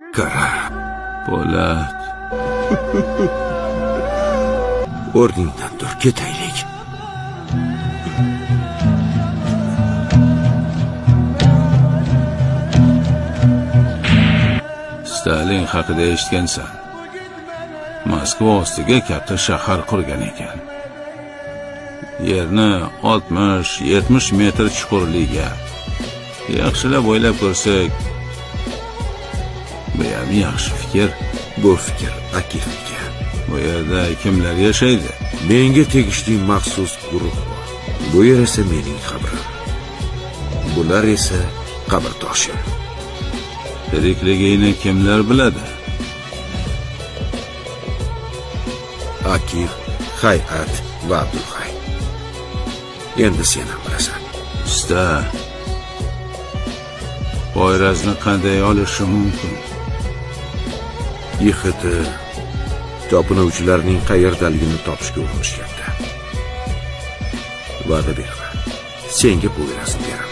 Karam. Po'lat. O'rningdan tur, ketaylik. Stalin haqida eshitgansan. Moskva ostiga katta shahar qurgan ekan. Yerni 60-70 metr chuqurligiga. Yaxshilab o'ylab ko'rsak, bu ham yaxshi fikr. Bu fikr Akifniki. Bu yerda kimlar yashaydi? Menga tegishli maxsus guruh bor. Bu yer esa mening qabrim. Bular esa qabr toshi. Tirikligingni kimlar biladi? Akif, Hay'at va Abdulhay. Endi sen ham bilasan. Usta, poyrazni qanday olishi mumkin? YXT topinuvchilarning qayerdaligini topishga urinishyapti. Va'da beraman. Senga poyrazni beraman.